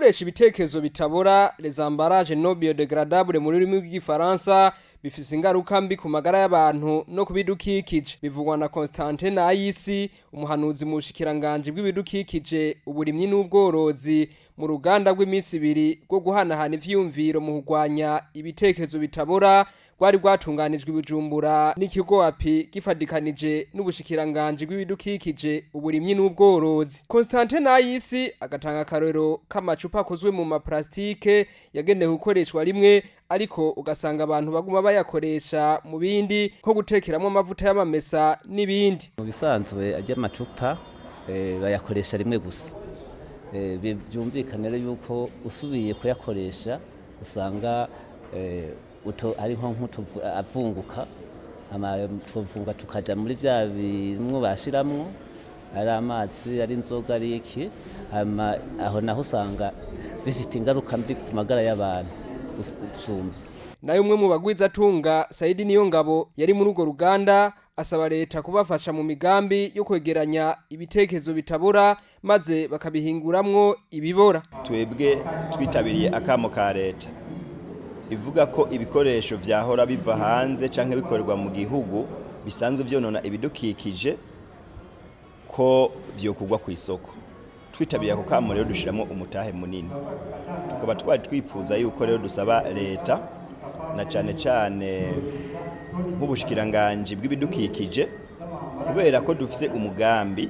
Gukoresha ibitekerezo bitabora, les emballages non biodégradables mu rurimi rw'Igifaransa, bifise ingaruka mbi ku magara y'abantu no ku bidukikije, bivugwa na Constantin Nayisi, umuhanuzi mu bushikiranganji bw'ibidukikije, uburimyi n'ubworozi, mu ruganda rw'iminsi 2 rwo guhanahana ivyiyumviro mu kurwanya ibitekerezo bitabora rwari rwatunganijwe i Bujumbura n'ikigo API gifadikanije n'ubushikiranganji bw'ibidukikije, uburimyi n'ubworozi. Constantin Nayisi agatanga akarorero k'amacupa akozwe mu maplastike yagenewe gukoreshwa rimwe, ariko ugasanga abantu baguma bayakoresha mu bindi, nko gutekeramo amavuta y'amamesa n'ibindi. Mu bisanzwe ajya amacupa bayakoresha rimwe gusa. Byumvikane rero yuko usubiye kuyakoresha usanga ari nko avunguka, tuvunga tukaja muri vya bimwe bashiramwo, ari amazi, ari inzoga, ari iki. Aho naho usanga bifite ingaruka mbi ku magara y'abantu usumvye. Nayo umwe mu bagwizatunga, Saidi Niyongabo, yari muri urwo ruganda, asaba leta kubafasha mu migambi yo kwegeranya ibitekerezo bitabora maze bakabihinguramwo ibibora. Twebwe twitabiriye akamo ka leta ivuga ko ibikoresho vyahora biva hanze canke bikorerwa mu gihugu bisanzwe vyonona ibidukikije ko vyokugwa ku isoko. Twitabiriye ako kamo rero dushiramo umutahe munini, tukaba twari twipfuza yuko rero dusaba leta na cane cane nk'ubushikiranganji bw'ibidukikije, kubera ko dufise umugambi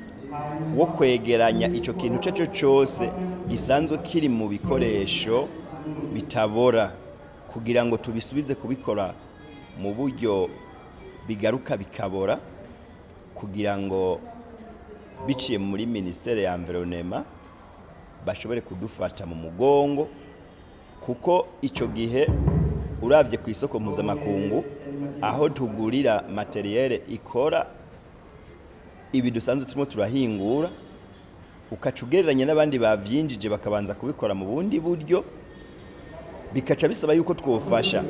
wo kwegeranya ico kintu cyo cyose gisanzwe kiri mu bikoresho bitabora kugira ngo tubisubize kubikora mu buryo bigaruka bikabora, kugira ngo biciye muri ministère ya environnement bashobore kudufata mu mugongo, kuko icyo gihe uravye ku isoko mpuzamakungu aho tugurira matériel ikora ibi dusanzwe turimo turahingura, ukaca ugereranya n'abandi bavyinjije bakabanza kubikora mu bundi buryo, bikaca bisaba yuko twofasha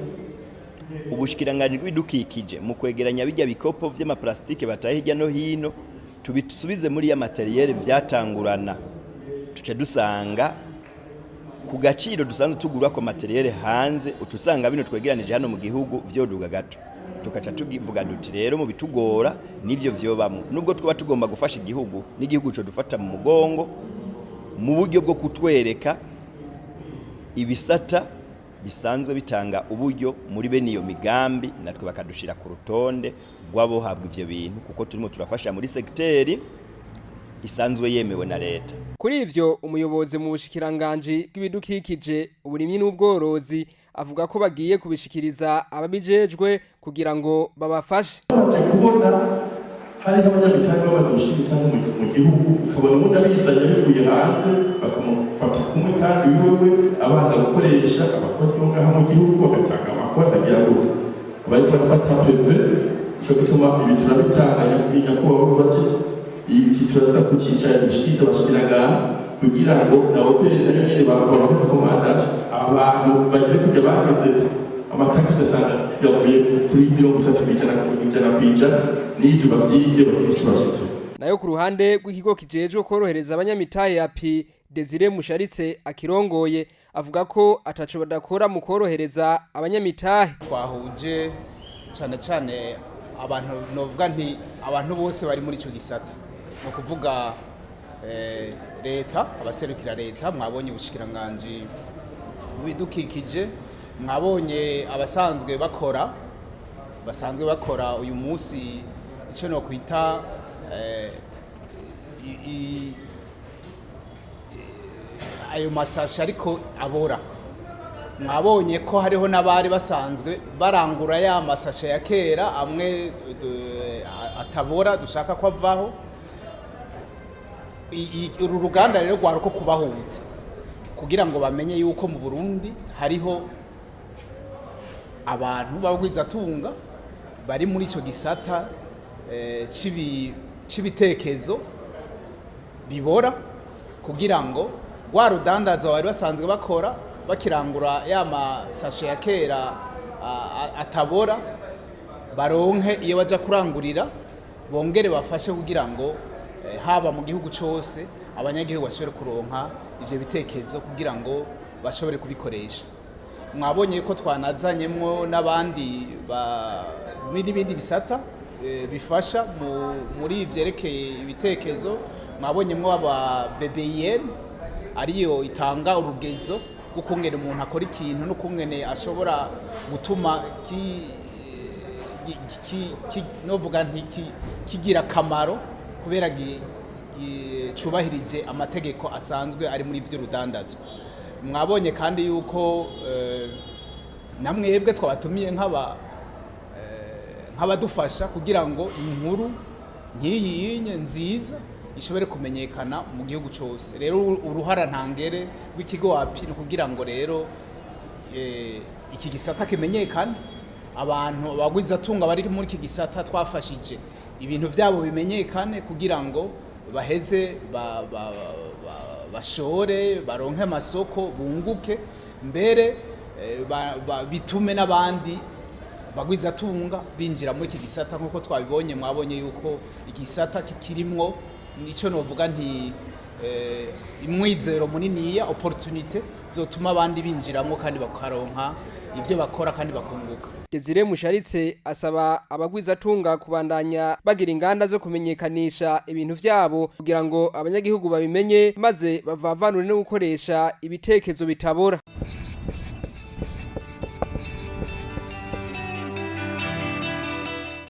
ubushikiranganji bw'ibidukikije mu kwegeranya bijya bikopo vy'amaplastike bataye hirya no hino, tubisubize muri ya matériel vyatangurana, tuce dusanga ku gaciro dusanzwe tugura ko matériel hanze, uca usanga bino twegeranije hano mu gihugu vyoduga gato. Tukaca tugivuga duti rero mu bitugora nivyo vyobamwo, nubwo twaba tugomba gufasha igihugu, n'igihugu co dufata mu mugongo mu buryo bwo kutwereka ibisata bisanzwe bitanga uburyo muri bene iyo migambi, natwe bakadushira ku rutonde rw'abohabwa ivyo bintu, kuko turimo turafasha muri segiteri isanzwe yemewe na leta. Kuri ivyo, umuyobozi mu bushikiranganji bw'ibidukikije, uburimyi n'ubworozi avuga ko bagiye kubishikiriza ababijejwe kugira ngo babafashe. Baje kubona hariho abanyamitahe baba gushyira imitahe mu gihugu, ukabona ubundi abizanye bivuye hanze bakamufata kumwe, kandi wewe abanza gukoresha abakozi bo ngaha mu gihugu, bagatanga amakuru, akagira gutya bariko barafata PV. Ico gituma ibi turabitanga, nyakubahwa bajije, iki turaza kucicara dushikirize abashikiranganji kugira ngo na OBR nayo nyene babahe recommandation, abantu bagire kujya bageze amatagisi, ugasanga yavuye kuri 30% 100%, n'ivyo bavyige bagire ico bashitseho. Nayo ku ruhande rw'ikigo kijejwe korohereza abanyamitahe API, Desire Musharitse akirongoye avuga ko ataco badakora mu korohereza abanyamitahe. Twahuje cyane cyane abantu, novuga nti abantu bose bari muri icyo gisata, ni ukuvuga leta, abaserukira leta, mwabonye ubushikiranganji bw'ibidukikije, mwabonye abasanzwe bakora, basanzwe bakora uyu munsi icyo nokwita ayo masashe ariko abora. Mwabonye ko hariho n'abari basanzwe barangura ya masashe ya kera amwe atabora dushaka ko avaho. Uru ruganda rero rwari uko kubahuza kugira ngo bamenye yuko mu Burundi hariho abantu b'abagwizatunga bari muri ico gisata c'ibitekezo bibora, kugira ngo rwa rudandaza bari basanzwe bakora bakirangura ya masashe ya kera atabora, baronke iyo baja kurangurira, bongere bafashe kugira ngo haba mu gihugu cose abanyagihugu bashobore kuronka. ivyo bitekerezo kugira ngo bashobore kubikoresha. Mwabonye ko twanazanyemwo n'abandi n'ibindi bisata bifasha muri vyerekeye ibitekerezo. Mwabonyemwo aba BBN, ariyo itanga urugezo rw'ukungene umuntu akora ikintu n'ukungene ashobora gutuma novuga nti kigira akamaro kubera cubahirije amategeko asanzwe ari muri vy'urudandazwa. Mwabonye kandi yuko namwebwe twabatumiye nk'abadufasha kugira ngo inkuru nk'iyi yinye nziza ishobore kumenyekana mu gihugu cyose. Rero uruhara ntangere rw'ikigo WAPI ni kugira ngo rero iki gisata kimenyekane, abantu abagwizatunga bari muri iki gisata twafashije ibintu byabo bimenyekane, kugira ngo baheze bashore, baronke amasoko, bunguke, mbere bitume n'abandi bagwizatunga binjira muri iki gisata. Nk'uko twabibonye, mwabonye yuko igisata kikirimwo nico novuga nti imwizero muniniya, opportunité zotuma abandi binjiramo kandi bakaronka ivyo bakora kandi bakunguka. Desire Musharitse asaba abagwizatunga kubandanya bagira inganda zo kumenyekanisha ibintu vyabo kugira ngo abanyagihugu babimenye, maze bavavanure no gukoresha ibitekerezo bitabora.